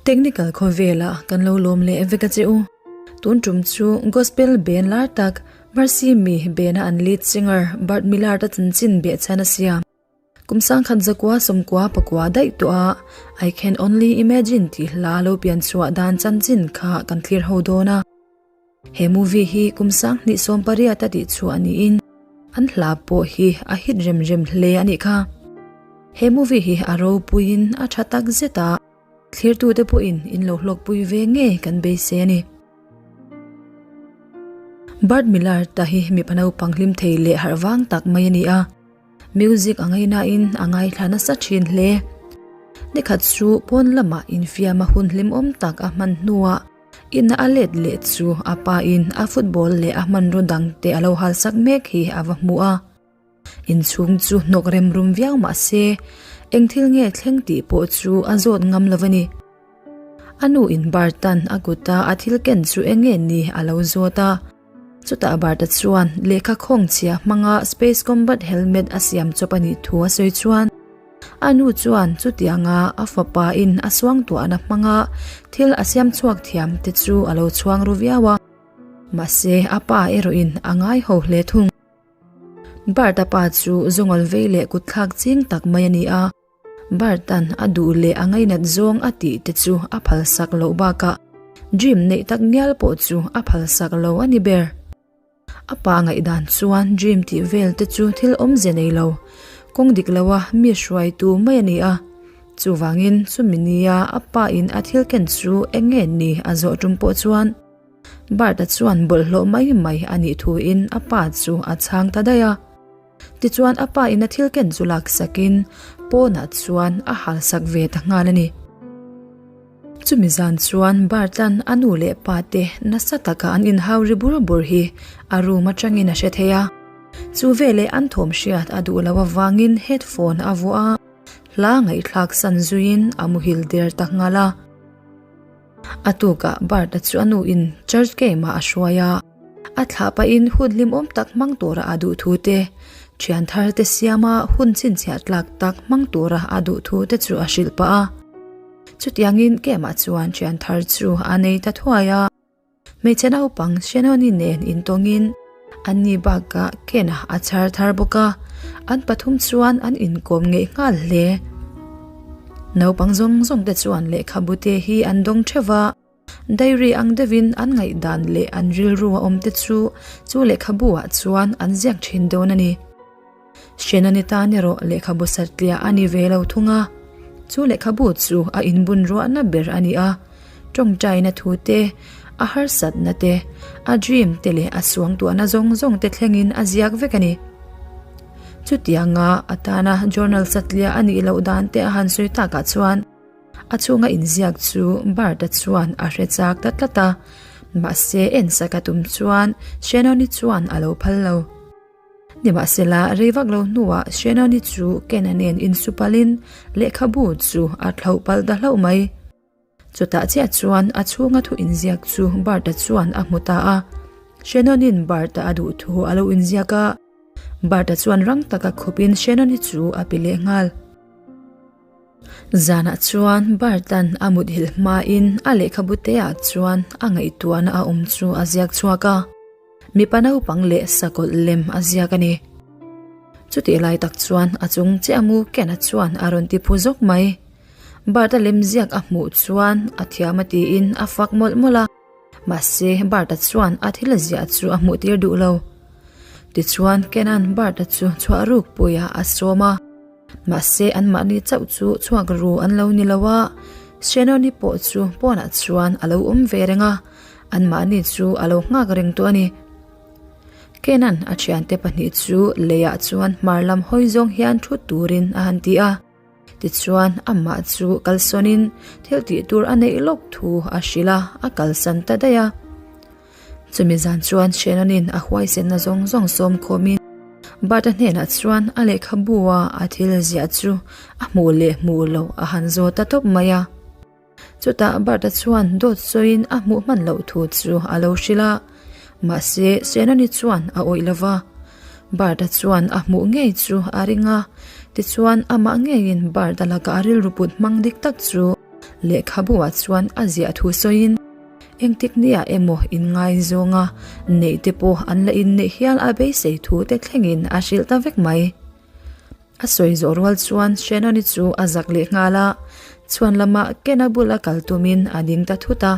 Technical khawvelah kan lo lawm leh vek a che u. Tun tum chu Gospel band lar tak Mercy Me band-a an lead singer Bart Millard-a chanchin behchhan a siam. Kum sangkhat zakua sawmkua pakua daih tawh a I Can Only Imagine tih hla lo pian chhuah dan chanchin kha kan thlir ho dawn a. He movie hi kum sanghnih 18 a tih chhuah niin an hla pawh hi a hit rem rem hle a nih kha. He movie hi a ropuiin a tha tak zet a, thlirtute pawhin in lo hlawkpui ve ngei kan beisei a ni. Bart Millard ta hi mipa naupang hlim thei leh harh vang tak mai a ni a. Music a ngaihnain a ngaithla nasa thin hle. Nikhat chu pawn lamah infiam a hun hlimawm tak a hman hnuah ina a let leh chu a pa in a football leh a hmanraw dang te a lo halsak mek hi a va hmu a. Inchhung chu hnawk rem rum viau mah se eng thil nge thleng tih pawh chu a zawt ngam lo a ni. A nu in Bartan a kuta a thil ken chu eng nge ni a lo zawt a. Chutah Barta chuan lehkha khawng chhia hmanga Space Combat Helmet a siam chawp a nih thu a sawi chuan a nu chuan chutianga a fapa in a suangtuahna hmanga thil a siam chhuak thiam te chu a lo chhuang ru viau a. Mahse a pa erawh in a ngai ho hle thung. Barta pa chu zawngal vei leh kutthlak ching tak mai a ni a. Bartan a duh leh a ngainat zawng a tih te chu a phalsak loh bakah dream neih tak ngial pawh chu a phalsak lo a ni ber. A pa ngaihdan chuan dream tih vel te chu thil awmze nei lo, kawng dik loa mi hruaitu mai a ni a. Chuvangin chumi nia a pa in a thil ken chu eng nge ni a zawh tum pawh chuan Bart-a chuan bawlhhlawh mai mai a nih thuin a pa chu a chhang ta daih a. Tichuan a pa in a thil ken chu lak sakin pawnah chuan a hal sak ve ta nghal a ni. Chumi zan chuan Bartlan a nu leh pa te nasa taka an inhau ri bur bur hi a room atangin a hre thei a. Chu veleh an thawm hriat a duh loh avangin headphone a vuah a, hla ngaihthlak san zuiin a muhil der ta nghal a. A tukah Bart-a chu a nuin church game-ah a hruai a, a thlah pahin hun hlimawm tak hmang tura a duh thu te, thian thar te siama hun chhinchhiah tlak tak hmang tura a duh thu te chu a hrilh pah a. Chutiangin game-ah chuan thian thar chu a nei ta thuai a. Hmeichhe naupang Shannon-i nen intawngin anni bakah Ken-a a chhar thar bawk a, an pathum chuan an inkawm ngeih nghal hle. Naupang zawng zawng te chuan lehkhabu te hi an dawng theuh va, diary ang deuhin an ngaihdan leh an rilru a awm te chu chu lehkhabu ah chuan an ziak thin dawn a ni. Shannon-i tan erawh lehkhabu satliah a ni ve lo thung a, chu lehkhabu chu a inbun ruahna ber a ni a, tawngtaina thu te, a harsatna te, a dream te leh a suangtuahna zawng zawng te thlengin a ziak vek a ni. Chutianga a tana journal satliah a nih loh dan te a han sawi takah chuan a chhunga inziak chu Bart-a chuan a hre chak ta tlat a, mahse ensak a tum chuan Shannon-i chuan a lo phal lo. Nimahsela, rei vak lo hnuah Shannon-i chu Ken-a nen insupalin lehkhabu chu a thlauh palh ta hlauh mai. Chutah chiah chuan a chhunga thu inziak chu Bart-a chuan a hmu ta a. Shannon-in Bart-a a duh thu a lo inziak a, Bart-a chuan rang taka khupin Shannon-i chu a pe leh nghal. Zanah chuan Bartan a muthilh hmain a lehkhabu teah chuan a ngaihtuahna a awm chu a ziak chhuak a, mipa naupang leh sakawlh lem a ziak a ni. Chutih lai tak chuan a chung chiah mu Ken-a chuan a rawn ti phu zawk mai. Bart-a lem ziak a hmuh chuan a thiam a tiin a fak mawlh mawlh a, mahse Bart-a chuan a thil ziah chu a hmuh tir duh lo. Tichuan Ken-a'n Bart-a chu chhuah ruk puiah a sawm a. Mahse anmahni chauh chu chhuak ru an lo ni lo a, Shannon-i pawh chu pawnah chuan a lo awm ve reng a, anmahni chu a lo nghak reng tawh a ni. Kenan a thiante pahnih chu leiah chuan hmar lam hawi zawng hian thu turin a han ti a, tichuan amah chu kalsawnin thil tih tur a neih lawk thu a hrilh a, a kalsan ta daih a. Chumi zan chuan Shannon-in a huaisenna zawng zawng sawm khawmin Bart-a hnenah chuan a lehkhabu-a a thil ziah chu a hmuh leh hmuh loh a han zawt ta tawp mai a. Chutah Bart-a chuan dawt sawiin a hmuh hman loh thu chu a lo hrilh a, mahse Shannon-i chuan a awih lo va. Bart-a chuan a hmuh ngei chu a ring a, tichuan amah ngeiin Bart-a lakah a rilru put hmang dik tak chu. Lehkhabu ah chuan a ziah thu sawiin engtik nia emaw inngaizawng a neih te pawh an la inneih hial a beisei thu te thlengin a hrilh ta vek mai. A sawi zawh rual chuan Shannon-i chu a zak leh nghal a, chhuan lamah Ken-a bula kal tumin a ding ta thut a.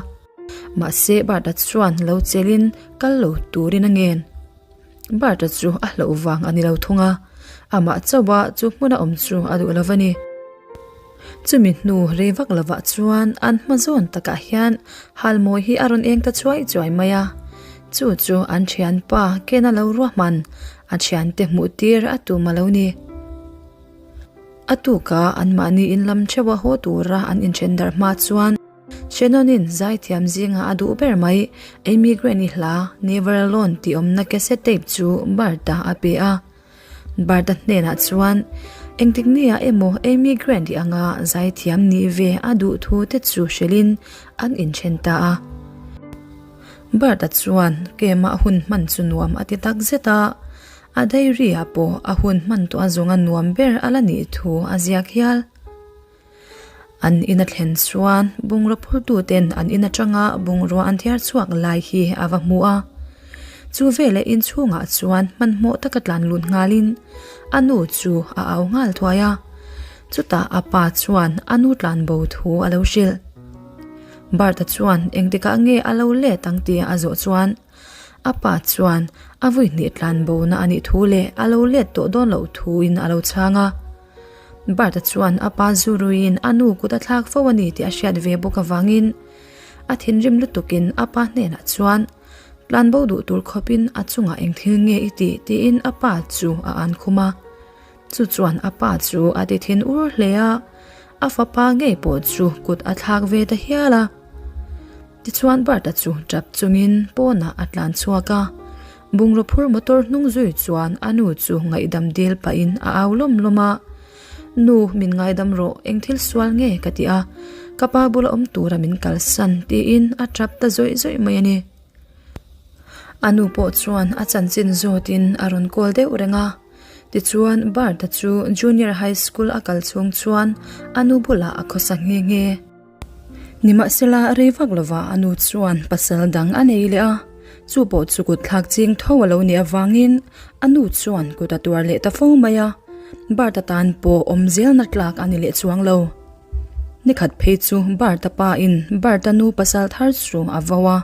Mahse Bart-a chuan lo chelin kal lo turin a ngen. Bart-a chu a hlauh vang a ni lo thung a, amah chauha chu hmuna awm chu a duh lo a ni. Chumi hnu rei vak lovah chuan an hma zawn takah hian halmawi hi a rawn eng ta chuai chuai mai a, chu chu an thianpa Ken-a lo ruahman a thiante hmuh tir a tum a lo ni. A tuka anmahni in lam theuha haw tura an inthen darh hma chuan Shannon-in zaithiam zinga a duh ber mai Amy Grant-i hla Never Alone tih awmna cassette tape chu Bart-a a pe a. Bart-a hnenah chuan engtik nia emaw Amy Grant-i anga zaithiam nih ve a duh thu te chu hrilhin an inthen ta a. Bart-a chuan Kem-a hun hman chu nuam a ti tak zet a, a diary-ah pawh a hun hman tawh a zawnga nuam ber a la nih thu a ziak hial. An in a thlen chuan bungraw phurtuten an in atanga bungrua an thiar chhuak lai hi a va hmu a. Chu veleh inchhungah chuan hmanhmawh taka tlan lut nghalin a nu chu a au nghal thuai a. Chutah a pa chuan a nu tlan bo thu a lo hrilh. Bart-a chuan engtikah nge a lo let ang tih a zawh chuan a pa chuan a vui hnih tlan bona a nih thu leh a lo let tawh dawn loh thuin a lo chhang a. Bart-a chuan a pa zu ruiin a nu kut a thlak fo a ni tih a hriat ve bawk avangin a thinrim lutukin a pa hnenah chuan tlanbo duh tur khawpin a chungah eng thil nge i tih tiin a pa chu a an khum a. Chu chuan a pa chu a ti thin ur hle a, a fapa ngei pawh chu kut a thlak ve ta hial a. Tichuan Bart-a chu tap chungin pawnah a tlan chhuak a, bungraw phur motor hnung zui chuan a nu chu ngaihdam dil pahin a au lawm lawm a, Nu, min ngaidam rawh, eng thil sual nge ka ti a, ka pa bula awm tura min kalsan tiin a tap ta zawih zawih mai a ni. A nu pawh chuan a chanchin zawtin a rawn kawl deuh reng a, tichuan Bart-a chu Junior High School a kal chhung chuan a nu bulah a khawsa nghe nghe. Nimahsela rei vak lova a nu chuan pasal dang a nei leh a, chu pawh chu kut thlak ching tho a lo nih avangin a nu chuan kut a tuar leh ta fo mai a, Bart-a tan pawh awm zelna tlak a ni leh chuang lo. Nikhat phei chu Bart-a pa in Bart-a nu pasal thar chu a vo a,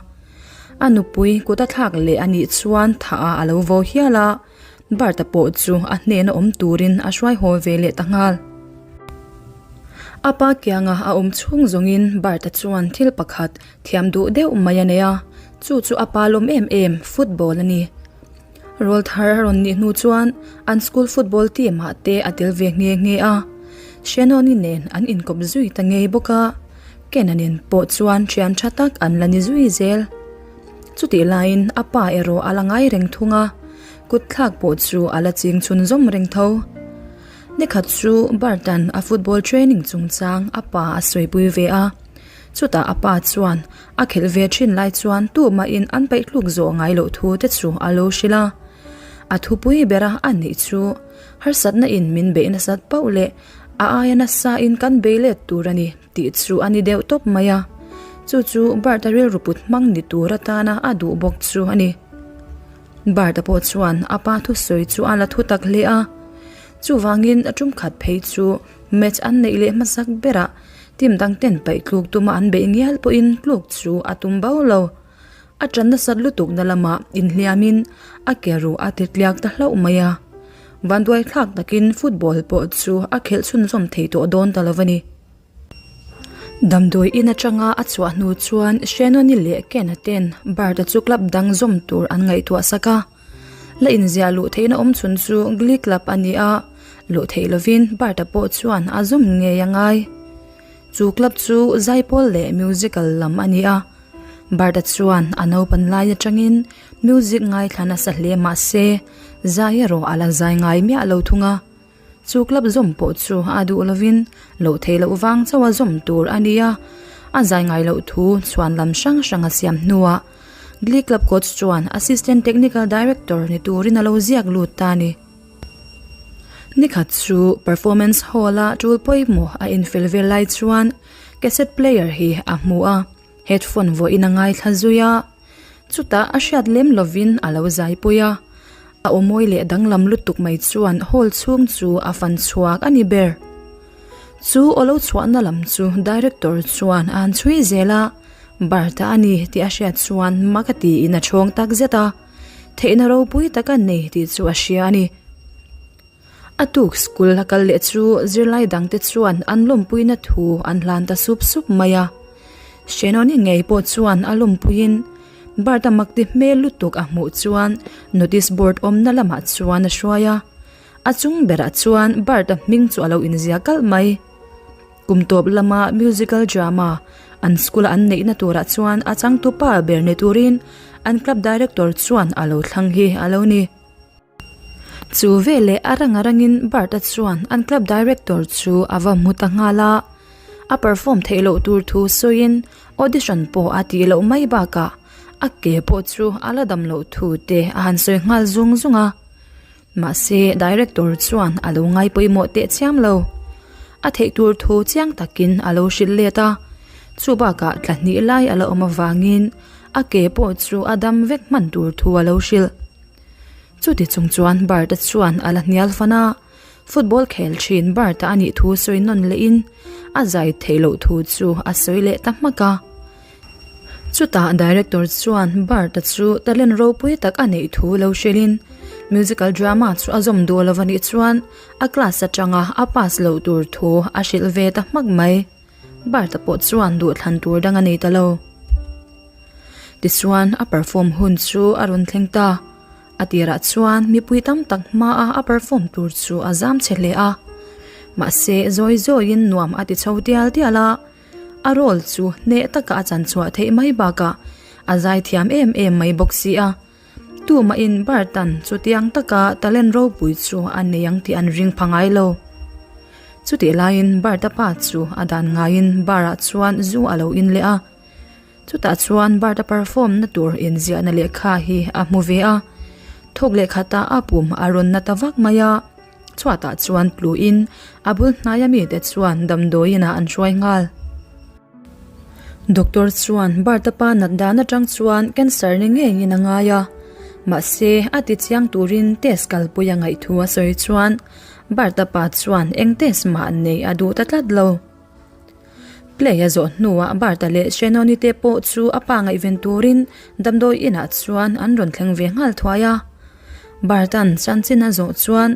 a nupui kut a thlak leh a nih chuan thah ah a lo vo hial a, Bart-a pawh chu a hnena awm turin a hruai haw ve leh ta nghal. A pa kianga a awm chhung zawngin Bart-a chuan thil pakhat thiam duh deuh mai a nei a, chu chu a pa lawm em em football a ni. Rawl thar a rawn nih hnu chuan an school football team ah te a tel ve nghe nghe a, Shannon-i nen an inkawp zui ta ngei bawk a, Ken-a nen pawh chuan thian tha tak an la ni zui zel. Chutih laiin a pa erawh a la ngai reng thung a, kut thlak pawh chu a la ching chhun zawm reng tho. Nikhat chu Bart-a'n a football training chungchang a pa a sawipui ve a, chutah a pa chuan a khelh ve thin lai chuan tumahin an paihtluk zawh ngai loh thu te chu a lo hrilh a. A thupui bera a nih chu harsatna in min beih nasat pauh leh a aia nasa in kan bei let tur a ni. Tih chu a ni deuh tawp mai a, chu chu Bart-a rilru put hmang ni tur atana a duh bawk chu a ni. Bart-a pawh chuan a pa thusawi chu a la thu tak hle a, chuvangin a tum khat phei chu match an neih leh hmasak berah team dang ten paih tluk tuma an beih ngial pawhin tluk chu a tum bo lo. A ṭan nasat lutukna lamah inhliamin a ke ruh a ti tliak ta hlauh mai a, vanduai thlak takin football pawh chu a khelh chhunzawm thei tawh dawn ta lo a ni. Damdawi in atanga a chhuah hnu chuan Shannon-i leh Ken-a ten Bart-a chu club dang zawm tur an ngaihtuah sak a. La inziah luh theihna awm chhun chu Glee Club a ni a, luh theih lovin Bart-a pawh chuan a zawm ngei a ngai. Chu club chu zaipawl leh musical lam a ni a. Bart-a chuan a naupan lai atangin music ngaithla nasa hle mah se zai erawh a la zai ngai miah lo thung a. Chu club zawm pawh chu a duh lovin loh theih loh vang chauha zawm tur a ni a, a zai ngai loh thu chhuan lam hrang hrang a siam hnuah Glee Club coach chuan Assistant Technical Director ni turin a lo ziak lut ta a ni. Nikhat chu Performance Hall-a tul pawimawh a infel vel lai chuan. Cassette player hi a hmu a, headphone vawiin a ngaithla zui a. Chutah a hriat lem lovin a lo zaipui a, a aw mawi leh danglam lutuk mai chuan hall chhung chu a fan chhuak a ni ber. Chu aw lo chhuahna lam chu director chuan a han chhui zel a, Barta a ni tih a hriat chuan mak a tiin a chhawng tak zet a, theihna ropui tak a nei tih chu a hria a ni. A tuk school a kal leh chu zirlai dangte chuan an lawmpuina thu an hlan ta sup sup mai a. Shenoni ngei pawh chuan a lawmpuiin Bart-a makti hmel lutuk a hmuh chuan notice board awmna lamah chuan a hruai a. A chung berah chuan Bart-a hming chu a lo inziah kalh mai. Kum tawp lama musical drama an school-a an neihna turah chuan a changtupa ber ni turin an club director chuan a lo thlang hi a lo ni. Chu veleh a rang a rangin Bart-a chuan an club director chu a va hmu ta nghal a, a perform theih loh tur thu sawiin audition pawh a tih loh mai bakah a ke pawh chu a la dam loh thu te a han sawi nghal zung zung a. Mahse director chuan a lo ngai pawimawh teh chiam lo. A theih tur thu chiang takin a lo hrilh let a, chu bakah tla hnih lai a la awm avangin a ke pawh chu a dam vek hman tur thu a lo hrilh. Chuti chung chuan Bart-a chuan a la hnial fan a, football khel thin Bart-a a nih thu sawi nawn lehin a zai theih loh thu chu a sawi leh ta hmak a. Chutah director chuan Bart-a chu talent ropui tak a neih thu lo hrilhin musical drama chu a zawm duh lo a nih chuan a class atanga a pass loh tur thu a hrilh ve ta hmak mai. Bart-a pawh chuan duhthlan tur dang a nei ta lo. Tichuan a perform hun chu a rawn thleng ta. A tirah chuan mipui tam tak hmaa a perform tur chu a zam che hle a. Mahse zawi zawiin nuam a ti chho tial tial a, a role chu hneh taka a chan chhuah theih mai bakah a zai thiam em em mai bawk si a. Tumahin Bartan chutiang taka talent ropui chu a nei ang tih an ring pha ngai lo. Chutih laiin Barta pa chu a dan ngaiin bar ah chuan zu a lo in leh a. Chutah chuan Barta perform na tur inziahna lehkha hi a hmu ve a. Thawk leh khatah a pum a rawn na ta vak mai a. Chhuatah chuan tluin a bul hnaia mite chuan damdawiin ah an hruai nghal. Doctor chuan Barta pa nat dan atang chuan cancer ni ngeiin a ngai a. Mahse a ti chiang turin test kalpui a ngaih thu a sawi chuan Barta pa chuan eng test mah nei a duh ta tlat lo. Play a zawh hnuah Barta leh Shenoni te pawh chu a pa ngaihven turin damdawi inah chuan an rawn thleng ve nghal thuai a. Barta'n chanchin a zawh chuan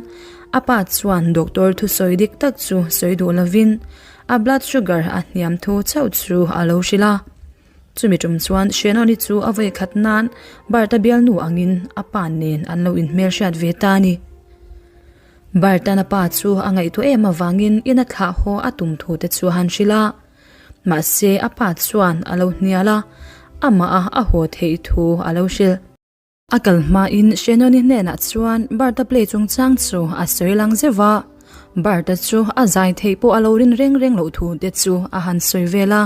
a pa chuan doctor thusawi dik tak chu sawi duh lovin a blood sugar a hniam thu chauh chu a lo hrilh a. Chumi tum chuan Shenoni chu a vawi khat nan Barta bialnu angin a pa nen an lo inhmelhriat ve ta a ni. Bartana pa chu a ngaihtuah em avangin ina thlah haw a tum thu te chu a han hrilh a. Mahse a pa chuan a lo hnial a, amah a a haw theih thu a lo hrilh. A kal hmain Shenoni hnenah chuan Barta play chungchang chu a sawi lang zeuh a. Barta chu a zai theih pawh a lo rin reng reng loh thu te chu a han sawi vel a.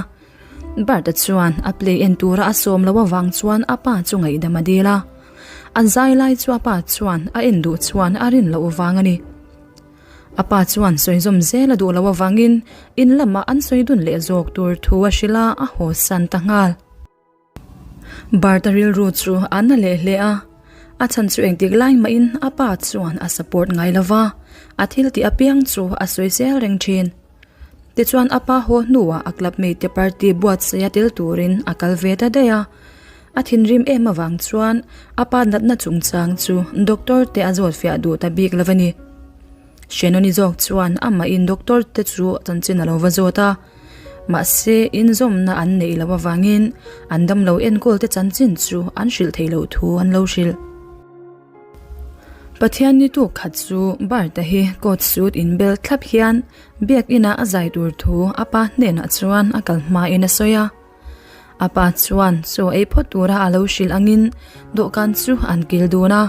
Barta chuan a play en tura a sawm loh avang chuan a pa chu ngaihdam a dil a. A zai lai chu a pa chuan a en duh chuan a rin loh vang a ni. A pa chuan sawi zawm zel a duh loh avangin in lamah an sawi dun leh zawk tur thu a hrilh a, a haw san ta nghal. Barta rilru chu a na leh hle a, a chhan chu engtik lai mahin a pa chuan a support ngai lova, a thil tih apiang chu a sawi zel reng thin. Tichuan a pa haw hnuah a club mate party buatsaih a tel turin a kal ve ta daih a, a thinrim em avang chuan a pa natna chungchang chu doctor te a zawt fiah duh ta bik lo a ni. Shenoni zawk chuan amahin doctor te chu chanchin a lo va zawt a, mahse inzawmna an neih loh avangin an damlo enkawl te chanchin chu an hrilh theih loh thu an lo hrilh. Pathian ni tuk khat chu Barta hi coat suit inbel thlap hian biak inah a zai tur thu a pa hnenah chuan a kal hmain a sawi a. A pa chuan chaw ei phawt tura a lo hrilh angin dawhkan chu an kil dun a.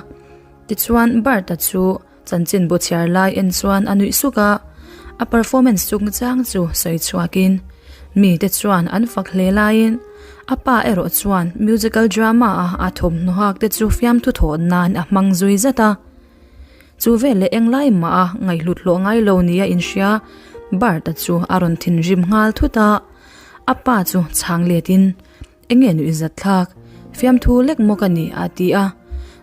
Tichuan Barta chu Chanchin bu chhiar lai en chuan a nuih suk a, a performance chungchang chu sawi chhuakin mite chuan an fak hle laiin a pa erawh chuan musical drama a a thawmhnaw hak te chu fiamthu thawh nan a hmang zui zat a. Chu veleh englai mah a ngaihhlut hlawh ngai lo nia inhria Bart-a chu a rawn thinrim nghal thut a. A pa chu chhang letin, Enge nuihzat thlak? Fiamthu lek maw ka ni? a ti a.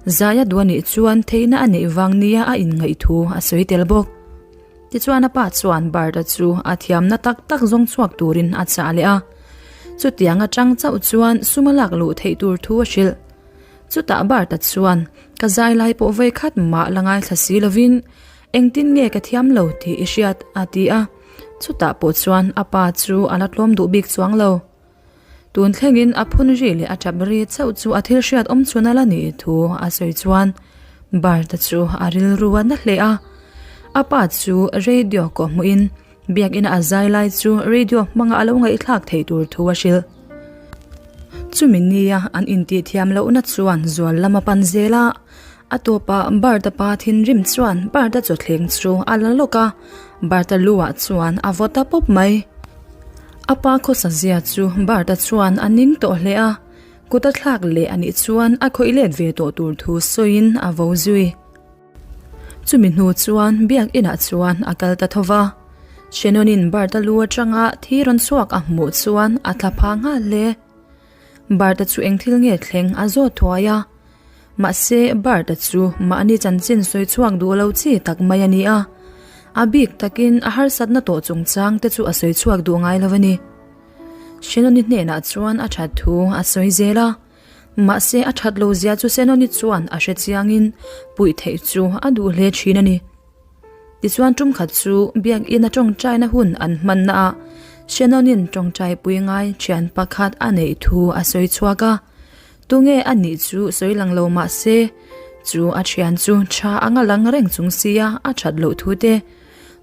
Zaia duh anih chuan theihna a neih vang nia a inngaih thu a sawi tel bawk. Tichuan a pa chuan Bart-a chu a thiamna tak tak zawng chhuak turin a chah leh a. Chutiang atang chauh chuan sum a lak luh theih tur thu a hrilh. Chutah Bart-a chuan, Ka zai lai pawh vawi khat mah la ngaithla si lovin, engtin nge ka thiam lo tih i hriat? a ti a. Chutah pawh chuan a pa chu a la tlawm duh bik chuang lo. Tun thlengin a phun ri leh a tap ri chauh chu a thil hriat awm chhun a la nih thu a sawi chuan Bart-a chu a rilru a na hle a. A pa chu radio kawh hmuhin biakina a zai lai chu radio hmanga a lo ngaihthlak theih tur thu a hrilh. Chumi nia an intihthiam lohna chuan zual lam a pan zel a, a tawpah Bart-a pa thinrim chuan Bart-a chawthleng chu a la lawk a, Bart-a lu ah chuan a vaw ta pawp mai. A pa khawsa zia chu Bart-a chuan a ning tawh hle a, kut a thlak leh a nih chuan a khawih let ve tawh tur thu sawiin a vo zui. Chumi hnu chuan biak inah chuan a kal ta tho va, Shannon-in Bart-a lu atanga thi rawn chhuak a hmuh chuan a thla pha nghal hle. Bart-a chu eng thil nge thleng a zawt thuai a, mahse Bart-a chu mahni chanchin sawi chhuak duh lo chi tak mai a ni a, a bik takin a harsatna tawh chungchang te chu a sawi chhuak duh ngai lo a ni. Shannon-i hnenah chuan a that thu a sawi zel a, mahse a that lo zia chu Shannon-i chuan a hre chiangin puih theih chu a duh hle thin a ni. Tichuan tum khat chu biakinn a tawngtaina hun an hmanna ah Shannon-in tawngtai pui ngai thian pakhat a neih thu a sawi chhuak a. Tunge a nih chu sawi lang lo mah se, chu a thian chu tha anga lang reng chung sia a that loh thu te,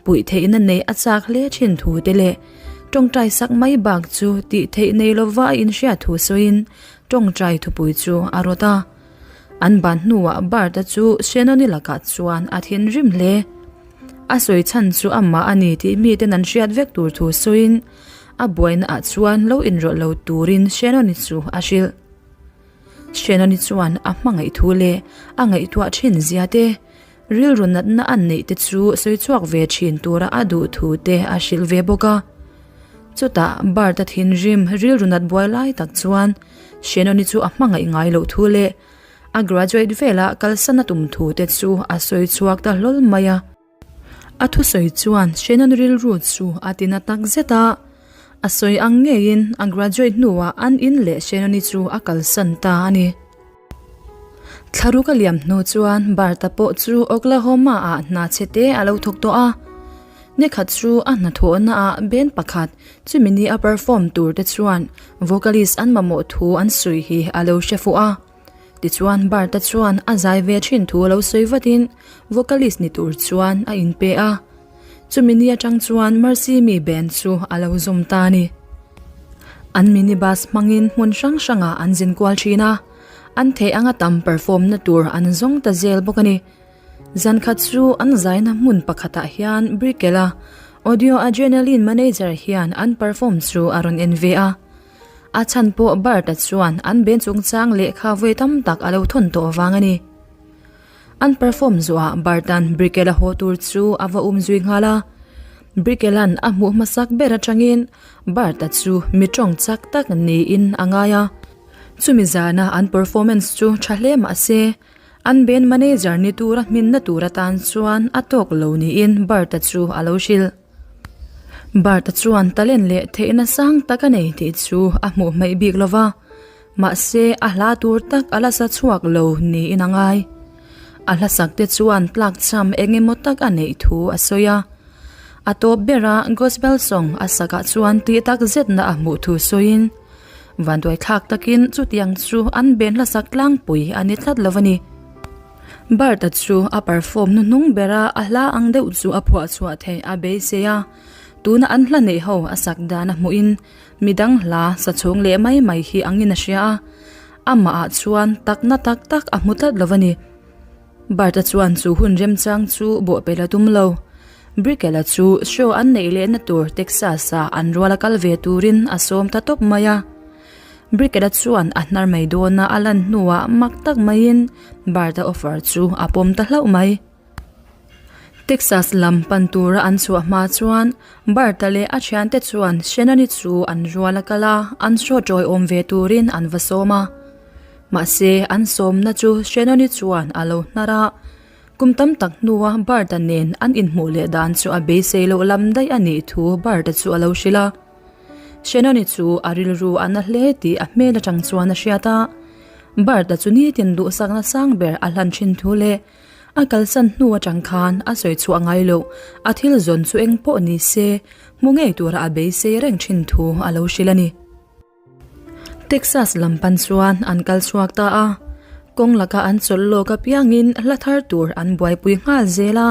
puih theihna neih a chak hle thin thu te leh tawngtai sak mai bak chu tih theih nei lova a inhriat thu sawiin tawngtai thupui chu a rawt a. An ban hnuah Bart-a chu Shannon-i lakah chuan a thinrim hle. A sawi chhan chu amah a ni tih miten an hriat vek tur thu sawiin a buainaah chuan lo inrawlh lo turin Shannon-i chu a hrilh. Shannon-i chuan a hmangaih thu leh a ngaihtuah thin zia te, rilru natna an neih te chu sawi chhuak ve thin tura a duh thu te a hrilh ve bawk a. Chutah Bart-a thinrim rilru nat buai lai tak chuan Shannon-i chu a hmangaih ngai loh thu leh a graduate velah kalsan a tum thu te chu a sawi chhuak ta hlawl mai a. A thusawi chuan Shannon rilru chu a ti na tak zet a, a sawi ang ngeiin a graduate hnuah an in leh Shannon-i chu a kalsan ta a ni. Thlaruk a liam hnu chuan Bart-a pawh chu Oklahoma-ah hna chhe te a lo thawk tawh a. Nikhat chu a hnathawhnaah band pakhat chumi ni a perform tur te chuan vocalist an mamawh thu an sawi hi a lo hre fuh a. Tichuan Bart-a chuan a zai ve thin thu a lo sawi vatin vocalist ni tur chuan a inpe a. Chumi ni atang chuan Mercy Me band chu a lo zawm ta a ni. An minibus hmangin hmun hrang hrangah an zin kual thin a, an theih anga tam perform na tur an zawng ta zel bawk a ni. Zan khat chu an zaina hmun pakhatah hian Brickell-a Audio Adrenaline manager hian an perform chu a rawn en ve a. A chhan pawh Bart-a chuan an band chungchang lehkha vawi tam tak a lo thawn tawh vang a ni. An perform zuah Bartan Brickell-a haw tur chu a va um zui nghal a. Brickell-a'n a hmuh hmasak ber atangin Bart-a chu mi tawng chak tak niin a ngai a. Chumi zana an performance chu tha hle mah se, an band manager ni tura hminna tur atan chuan a tawk lo niin Bart-a chu a lo hrilh. Bart-a chuan talent leh theihna sang tak a nei tih chu a hmuh hmaih bik lo va, mahse a hla tur tak a la sa chhuak lo niin a ngai. A hlasak te chuan tlakchham eng emaw tak a neih thu a sawi a. A tawp bera gospel song a sakah chuan tih tak zetna a hmuh thu sawiin, Vanduai thlak takin chutiang chu an ben hlasak tlangpui a ni tlat lo a ni. Bart-a chu a perform hnuhnung bera a hla ang deuh chu a phuah chhuah theih a beisei a, tuna an hla neih ho a sak dan a hmuhin midang hla sa chhung leh mai mai hi angin a hria a, amahah chuan takna tak tak a hmu tlat lo a ni. Bart-a chuan chu hun remchang chu bawhpelh a tum lo. Brickell-a chu show an neih lehna tur Texas-a an ruala kal ve turin a sawm ta tawp mai a. Brickell-a chuan a hnar mai dawna a lan hnuah mak tak maiin Bart-a offer chu a pawm ta hlauh mai. Texas lam pan tura an chhuah hma chuan Bart-a leh a thiante chuan Shannon-i chu an rual a kal a, an show tawiawm ve turin an va sawm a. Mahse, an sawmna chu Shannon-i chuan a lo hnar a. Kum tam tak hnua Bart-a nen an inhmuh leh dan chu a beisei loh lam daih a nih thu Bart-a chu a lo hrilh a. Shannon-i chu a rilru a na hle tih a hmel atang chuan a hriat a. Bart-a chu nitin duhsakna sang ber a hlan thin thu leh a kalsan hnu atang khan a sawi chhuah ngai loh a thil zawn chu eng pawh ni se hmu ngei tura a beisei reng thin thu a lo hrilh a ni. Texas lam pan chuan an kal chhuak ta a, kawng laka an chawlh lawk apiangin hla thar tur an buaipui nghal zel a.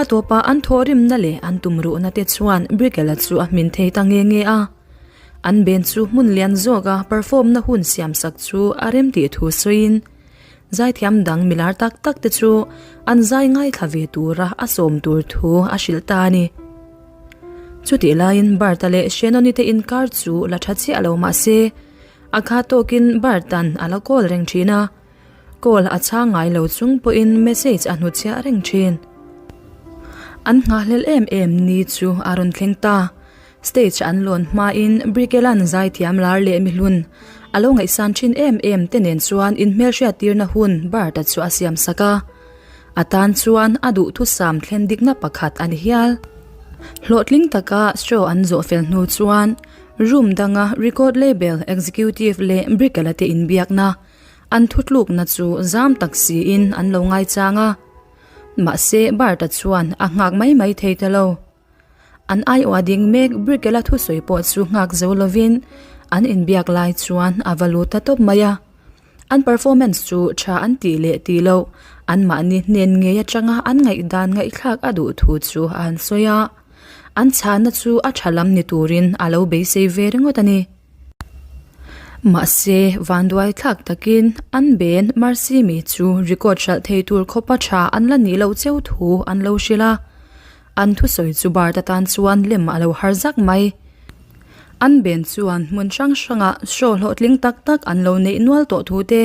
A tawpah an thawhrimna leh an tumruhna te chuan Brickell-a chu a hmin thei ta nge nge a. An ben chu hmun lian zawka perform na hun siam sak chu a rem tih thu sawiin zaithiam dang milar tak tak te chu an zai ngaithla ve tura a sawm tur thu a hrilh ta a ni. Chutih laiin Bart-a leh Shannon-i te inkar chu la tha chiah lo mah se, a kha tawkin Bart-a'n a la call reng thin a, call a chhang ngai lo chung pawhin message a hnutchhiah reng thin. An nghahhlelh em em ni chu a rawn thleng ta. Stage an lawn hmain Brickell-a'n zaithiam lar leh mihlun a lo ngaihsan thin em em te nen chuan inhmelhriattirna hun Bart-a chu a siam sak a. A tan chuan a duhthusam thlen dikna pakhat a ni hial. Hlawhtling taka show an zawh fel hnu chuan room danga record label executive leh Brickell-a te inbiakna an thutlukna chu zam tak siin an lo ngaichang a. Mahse Bart-a chuan a nghak mai mai thei ta lo. An aiawh a ding mek Brickell-a thusawi pawh chu nghak zo lovin an inbiak lai chuan a va lut ta tawp mai a. An performance chu tha an tih leh tih loh, anmahni hnen ngei atanga an ngaihdan ngaihthlak a duh thu chu a han sawi a. An chhahna chu a tha lam ni turin a lo beisei ve ringawt a ni. Mahse, vanduai thlak takin an ben Marcy-mi chu record hralh thei tur khawpa tha an la nih loh cheu thu an lo hrilh a. An thusawi chu Bart atan chuan lem a lo har zak mai. An ben chuan hmun hrang hrangah show hlawhtling tak tak an lo neih nual tawh thu te,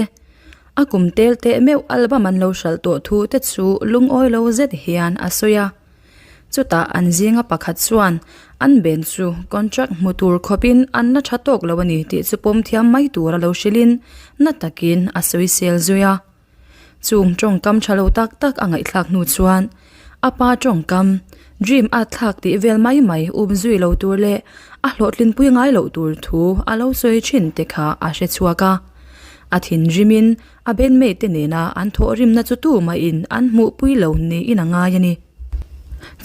a kum tel teh meuh album an lo hralh tawh thu te chu lungawi lo zet hian a sawi a. Chutah an zinga pakhat chuan an ben chu contract hmu tur khawpin an la tha tawk lo a ni tih chu pawm thiam mai tur a lo hrilhin na takin a sawisel zui a. Chung tawngkam tha lo tak tak a ngaihthlak hnu chuan a pa tawngkam dream a thlak tih vel mai mai um zui lo tur leh a hlawhtlinpui ngai loh tur thu a lo sawi thin te kha a hre chhuak a. A thinrimin a bandmate te nena an thawhrimna chu tumahin an hmuhpui lo niin a ngai a ni.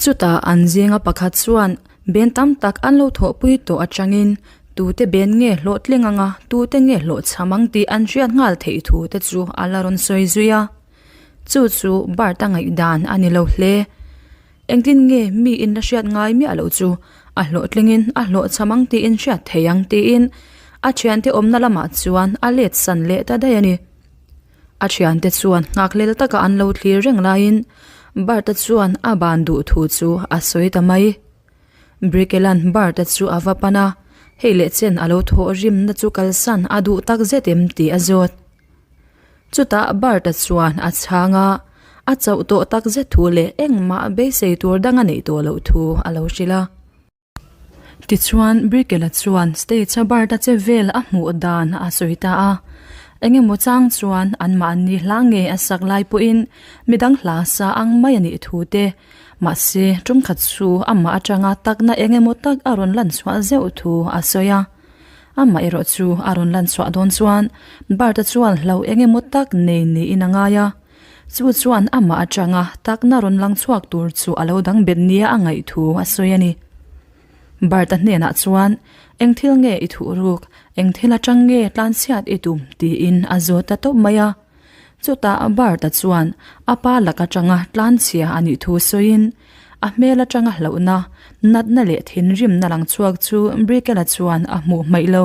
Chutah an zinga pakhat chuan Ben tam tak an lo thawhpui tawh atangin tute ben nge hlawhtling anga tute nge hlawhchham ang tih an hriat nghal theih thu te chu a la rawn sawi zui a. Chu chu Bart-a ngaihdan a ni lo hle. Engtin nge mi in la hriat ngai miah loh chu a hlawhtlingin a hlawhchham ang tiin hriat thei ang tiin a thiante awmna lamah chuan a let san leh ta daih a ni. A thiante chuan nghakhlel taka an lo thlir reng laiin Bart-a chuan a ban duh thu chu a sawi ta mai. Brickell-a'n Bart-a chu a va pan a, hei leh chen a lo thawh rimna chu kalsan a duh tak zet em tih a zawt. Chutah Bart-a chuan a chhang a, a chauh tawh tak zet thu leh engmah beisei tur dang a neih tawh loh thu a lo hrilh a. Tichuan, Brickell-a chuan stage-a Bart-a che vel a hmuh dan a sawi ta a. Eng emaw chang chuan anmahni hla nge a sak lai pawhin midang hla sa ang mai a nih thu te, mahse, ṭumkhat chu amah aṭanga takna eng emaw tak a rawn lan chhuah zeuh thu a sawi a. Amah erawh chu a rawn lan chhuah dawn chuan Bart-a chuan hlo eng emaw tak nei niin a ngai a. Chu chuan amah atanga takna rawn lang chhuak tur chu a lo dang bet nia a ngaih thu a sawi a ni. Bart-a hnenah chuan, Eng thil nge i thuh ruk? Eng thil atang nge tlanchhiat i tum? tiin a zawt ta tawp mai a. Chutah Bart-a chuan a pa lak atanga tlanchhia a nih thu sawiin, a hmel atanga hlauhna, natna leh thinrimna lang chhuak chu Brickell-a chuan a hmuh hmaih lo.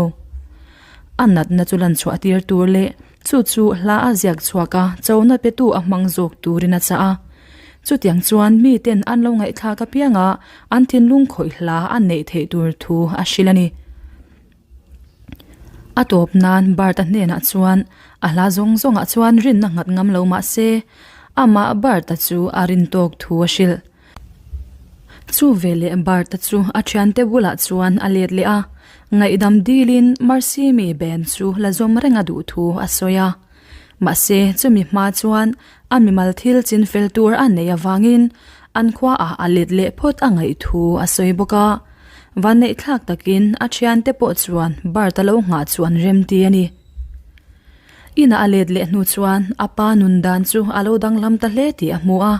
A natna chu lanchhuah tir tur leh Chu chu hla a ziak chhuak a, chona petu a hmang zawk turin a chah a. Chutiang chuan miten an lo ngaihthlak apianga an thinlung khawih hla an neih theih tur thu a hrilh a ni. A tawp nan Bart-a hnenah chuan a hla zawng zawngah chuan rinna nghat ngam lo mah se, amah Bart-a chu a rin tawk thu a hrilh. Chu veleh Bart-a chu a thiante bulah chuan a let leh a, ngaihdam dilin Mercy mi band chu la zawm reng a duh thu a sawi a. Mahse, chumi hma chuan a mimal thil chin fel tur a neih avangin an khuaah a let leh phawt a ngaih thu a sawi bawk a. Vanneihthlak takin a thiante pawh chuan Bart-a lo nghah chu an remti a ni. Inah a let leh hnu chuan a pa nun dan chu a lo danglam ta hle tih a hmu a,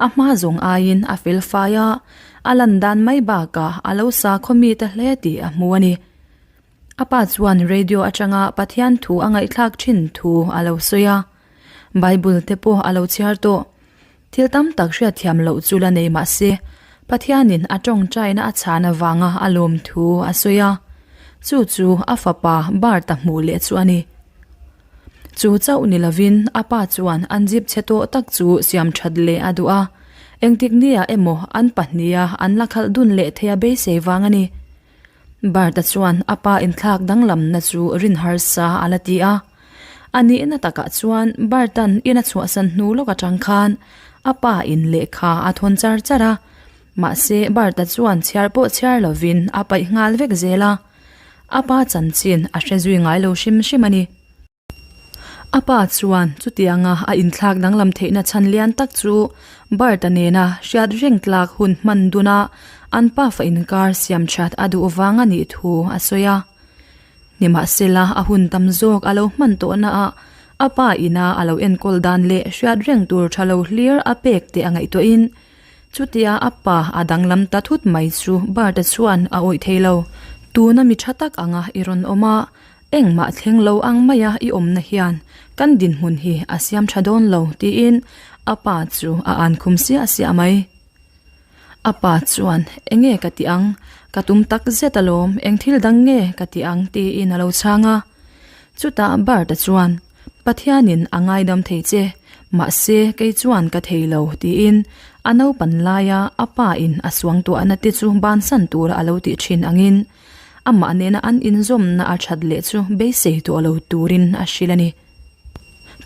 a hma zawng aiin a fel fai a, a lan dan mai bakah a lo sakhaw mi ta hle tih a hmu a ni. A pa chuan radio atanga Pathian thu a ngaihthlak thin thu a lo sawi a, Bible te pawh a lo chhiar tawh. Thil tam tak hriatthiam loh chu la nei mah se, Pathianin a tawngtaina a chhan avanga a lawm thu a sawi a, chu chu a fapa Bart-a hmuh leh chu a ni. Chu chauh ni lovin a pa chuan an zip chhe tawh tak chu siam that leh a duh a, engtik nia emaw an pahniha an la khalh dun leh theia beisei vang a ni. Bart-a chuan a pa inthlak danglamna chu rin harsa a la ti a. A nihna takah chuan Bart-a'n in a chhuahsan hnu lawk atang khan a pa in lehkha a thawn char char a, mahse Bart-a chuan chhiar pawh chhiar lovin a paih nghal vek zel a, a pa chanchin a hre zui ngai lo hrim hrim a ni. A pa chuan chutianga a inthlak danglam theihna chhan lian tak chu Bart-a nena hriat reng tlak hun hman duna an pafa inkar siam that a duh vang a nih thu a sawi a. Nimahsela a hun tam zawk a lo hman tawhnaah a pa ina a lo enkawl dan leh hriat reng tur tha lo hlir a pek teh a ngaihtuahin chutia a pa a danglam ta thut mai chu Bart-a chuan a awih thei lo. Tuna mi tha tak anga i rawn awm a, Engmah thleng lo ang maia i awmna hian kan dinhmun hi a siam tha dawn lo tiin a pa chu a an khum siah siah mai. A pa chuan enge ka ti ang, ka tum tak zet alawm, eng thil dang nge ka ti ang tiin a lo chhang a. Chutah Bart-a chuan Pathianin a ngaidam thei che, mahse kei chuan ka thei lo tiin a naupan laia a pa in a suangtuahna te chu bansan tura a lo tih thin angin Amah nena an inzawmna a that leh chu beisei tawh lo turin a hrilh a ni.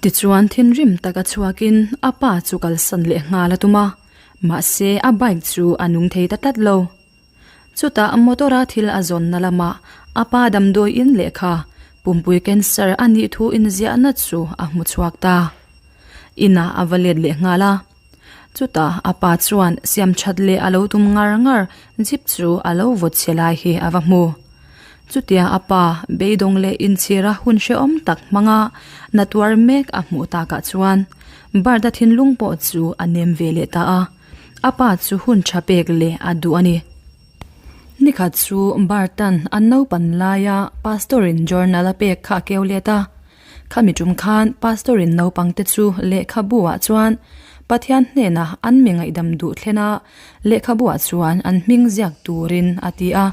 Tichuan thinrim taka chhuakin a pa chu kalsan leh nghal a tum a, mahse a bike chu a nung thei ta tlat lo. Chutah motor-a thil a zawnna lamah a pa damdawi in lehkha pumpui cancer a nih thu inziahna chu a hmu chhuak ta. Inah a va let leh nghal a. Chutah a pa chuan siam that leh a lo tum ngar ngar zip chu a lo vawt chhe lai hi a va hmu. Chutia a pa beidawng leh inchhira hun hrehawm tak hmanga na tuar mek a hmuh takah chuan Bart-a thinlung pawh chu a nem ve leh ta a, a pa chu hun tha pek leh a duh a ni. Nikhat chu Bart-a'n an naupan laia Pastor-in journal a pek kha a keu let a, Khami tum khan Pastor in naupang te chu lehkhabu ah chuan Pathian hnenah an mi ngaihdam duh thlen a, lehkhabu ah chuan an hming ziak turin a ti a.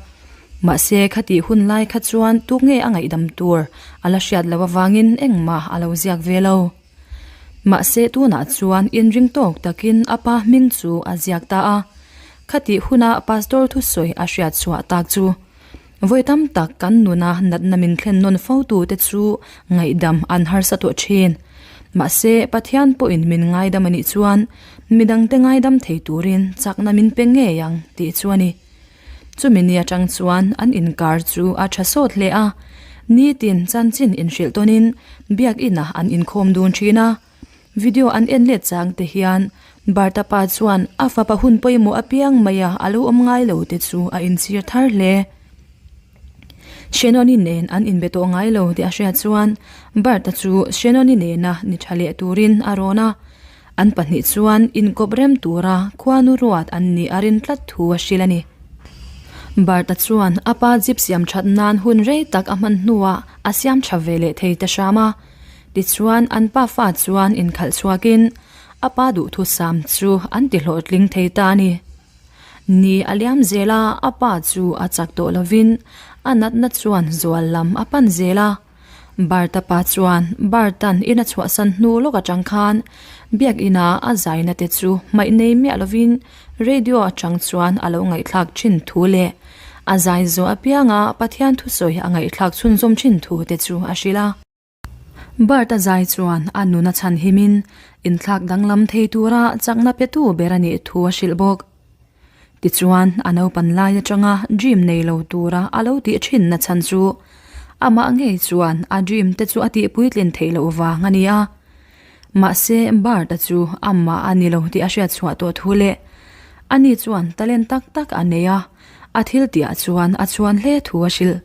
Mahse khatih hun lai kha chuan tuk nge a ngaihdam tur a la hriat loh avangin engmah a lo ziak ve lo. Mahse tunah chuan inring tawk takin a pa hming chu a ziak ta a. Khatih huna Pastor thusawi a hriat chhuah tak chu Vawi tam tak kan nuna natna min thlen nawn fo tute chu ngaihdam an harsa tawh thin. Mahse, Pathian pawhin min ngaidam a nih chuan midangte ngaidam thei turin chakna min pe ngei ang tih chu a ni. Chumi ni atang chuan an inkar chu a tha sawt hle a, nitin chanchin inhrilh tawnin biakinah an inkhawm dun thin a. Video an en let chang te hian Barta pa chuan a fapa hun pawimawh apiang mai a a lo awm ngai lo te chu a inchhir thar hle. Shenoni nen an inbe tawh ngai lo tih a hriat chuan Barta chu Shenoni nena ni tha leh turin a rawn a, an pahnih chuan inkawp rem tura khuanu ruat an nih a rin tlat thu a hrilh a ni. Barta chuan a pa jeep siam that nan hun rei tak a hman hnuah a siam tha ve leh thei ta hram a. Tichuan, an pa fa chuan inkhalh chhuakin a pa duhthusam chu an ti hlawhtling thei ta a ni. Ni a liam zel a, a pa chu a chak tawh lovin a natna chuan zual lam a pan zel a. Barta pa chuan Barta'n in a chhuahsan hnu lawk atang khan biakina a zaina te chu hmaih nei miah lovin radio atang chuan a lo ngaihthlak thin thu leh a zai zawh apianga Pathian thusawi a ngaihthlak chhunzawm thin thu te chu a hrilh a. Bart a zai chuan a nun a chhan himin inthlak danglam thei tura chakna petu ber a nih thu a hrilh bawk. Tichuan, a naupan lai atanga dream nei lo tura a lo tih thinna chhan chu amah ngei chuan a dream te chu a tihpuitlin theih loh vang a ni a. Mahse, Bart-a chu amah a ni lo tih a hriat chhuah tawh thu leh ani chuan talent tak tak a nei a, a thil tihah chuan a chhuan hle thu a hrilh.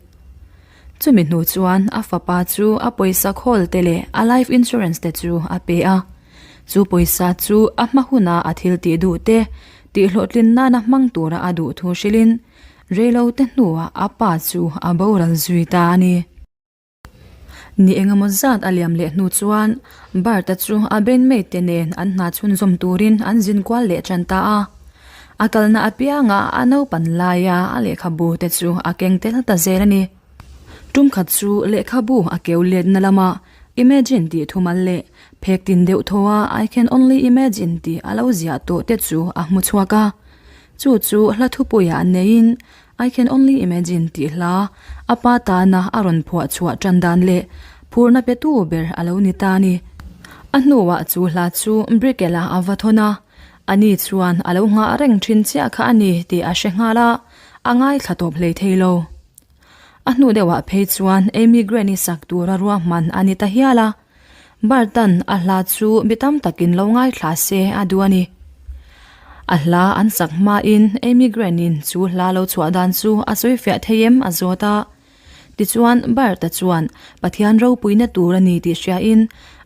Chumi hnu chuan a fapa chu a pawisa khawl te leh a life insurance te chu a pe a. Chu pawisa chu a hma huna a thil tih duh te tih hlawhtlin nana hmang tura a duh thu hrilhin reilo te hnuah a pa chu a boral zui ta a ni. Ni engemaw zat a liam leh hnu chuan Bart-a chu a bandmate te nen an hna chhunzawm turin an zin kual leh tan ta a. A kalna apianga a naupan laia a lehkhabu te chu a keng tel ta zel a ni. Tum khat chu lehkhabu a keu letna lama Imagine tih thumal leh phek tin deuh thaw a I can only imagine tih a lo ziah tawh te chu a hmu chhuak a. Chu chu hla thupuiah neiin I can only imagine tih hla a pa tana a rawn phuah chhuah tan dan leh phurna petu ber a lo ni ta a ni. A hnuah chu hla chu Brickell-a a va thawn a, ani chuan a lo nghah reng thin chiah kha a ni tih a hre nghal a, a ngaithla tawp hlei thei lo. A hnu deuhah phei chuan Amy Granny sak tura ruahman a ni ta hial a, Bartan a hla chu mi tam takin lo ngaithla se a duh a ni. A hla an sak hmain Amy Granny-in chu hla lo chhuah dan chu a sawi fiah thei em a zawt a. Tichuan Bart-a chuan Pathian ropuina tur a ni tih hriain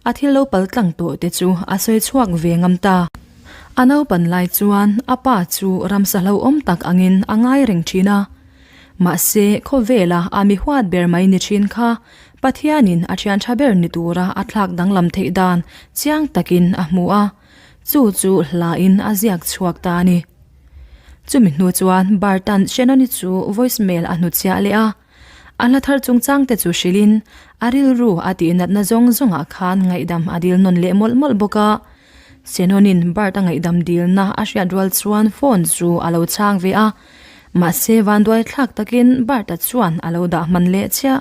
a thil lo pal tlang tawh te chu a sawi chhuak ve ngam ta. A naupan lai chuan a pa chu ramsa hlauhawm tak angin a ngai reng thin a. Mahse, khawvela a mi huat ber mai ni thin kha Pathianin a thian tha ber ni tura a thlak danglam theih dan chiang takin a hmu a, chu chu hlain a ziak chhuak ta a ni. Chumi hnu chuan Bartan Shannon-i chu voice mail a hnutchhiah leh a, a hla thar chungchang te chu hrilhin a rilru a tih natna zawng zawngah khan ngaihdam a dil nawn leh mawlh mawlh bawk a. Shannon-in Bart a ngaihdam dilna a hriat rual chuan phone chu a lo chhang ve a, mahse vanduai thlak takin Bart-a chuan a lo dah hman leh chiah.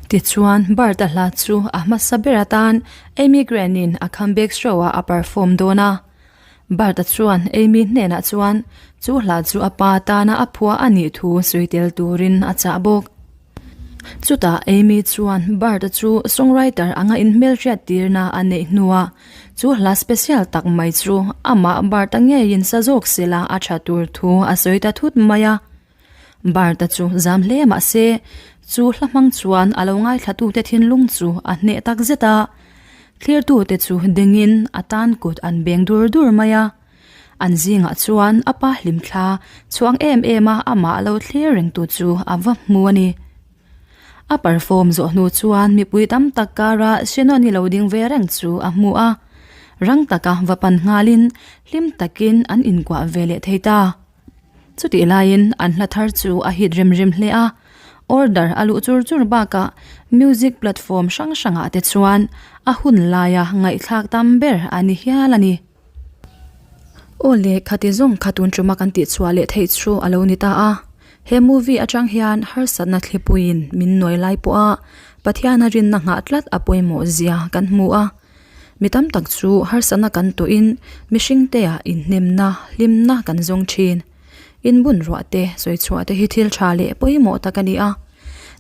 Tichuan, Bart-a hla chu a hmasa ber atan Amy Grant-in a comeback show-ah a perform dawn a. Bart-a chuan Amy hnenah chuan chu hla chu a pa tana a phuah a nih thu sawi tel turin a chah bawk. Chutah Amy chuan Bart-a chu songwriter anga inhmelhriat tirna a neih hnuah chu hla special tak mai chu amah Bart-a ngeiin sa zawk sela a tha tur thu a sawi ta thut mai a. Bart-a chu zam hle mah se, chu hla hmang chuan a lo ngaithlatute thinlung chu a hneh tak zet a. Thlirtute chu dingin a tan kut an beng dur dur mai a. An zingah chuan a pa hlimthla chhuang em em a amah lo thlir rengtu chu a va hmu a ni. A perform zawh hnu chuan mipui tam tak kara Shannon-i lo ding ve reng chu a hmu a. Rang taka va pan nghalin hlim takin an inkuah ve leh thei ta. Chutih laiin an hla thar chu a hit rem rem hle a, order a luh chur chur bakah music platform hrang hrangah te chuan a hun laia ngaihthlak tam ber a ni hial a ni. Aw le, khati zawng kha tun tuma kan tihchhuah leh theih chu a lo ni ta a, he movie atang hian harsatna thlipuiin min nuai lai pawha Pathiana rinna nghah tlat a pawimawh zia kan hmu a. Mi tam tak chu harsatna kan tawhin mihring te ah inhnemna, hlimna kan zawng thin. Inbun ruah te, sawi chhuah te hi thil tha leh pawimawh tak a ni a.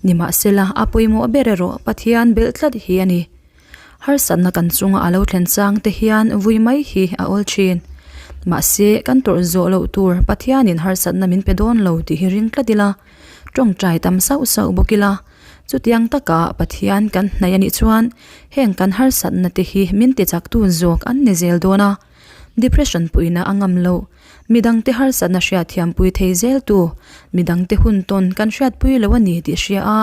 Nimahsela, a pawimawh ber erawh Pathian belh tlat hi a ni. Harsatna kan chunga a lo thlen chang te hian vui mai hi a awl thin. Mahse, kan tawrh zawh loh tur Pathianin harsatna min pe dawn lo tih hi ring tlat ila, tawngtai tam sauh sauh bawk ila. Chutiang taka Pathian kan hnaih a nih chuan heng kan harsatna te hi min tichaktu zawk an ni zel dawn a. Depression puihna a ngam loh, midangte harsatna hriatthiampui thei zeltu, midangte hun tawn kan hriatpui lo a ni tih hria a,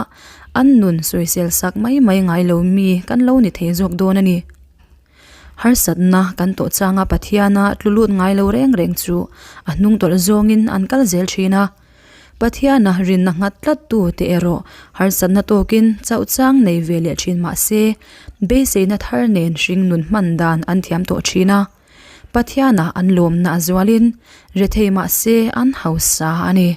an nun sawisel sak mai mai ngai lo mi kan lo ni thei zawk dawn a ni. Harsatna kan tawh changa Pathiana tlu lut ngai lo reng reng chu a hnung tawlh zawngin an kal zel thin a. Pathiana rinna nghat tlat tu te erawh harsatna tawkin chauh chang nei ve leh thin mah se, beiseina thar nen hring nun hman dan an thiam tawh thin a. Pathiana an lawmna a zualin rethei mah se an hausa a ni.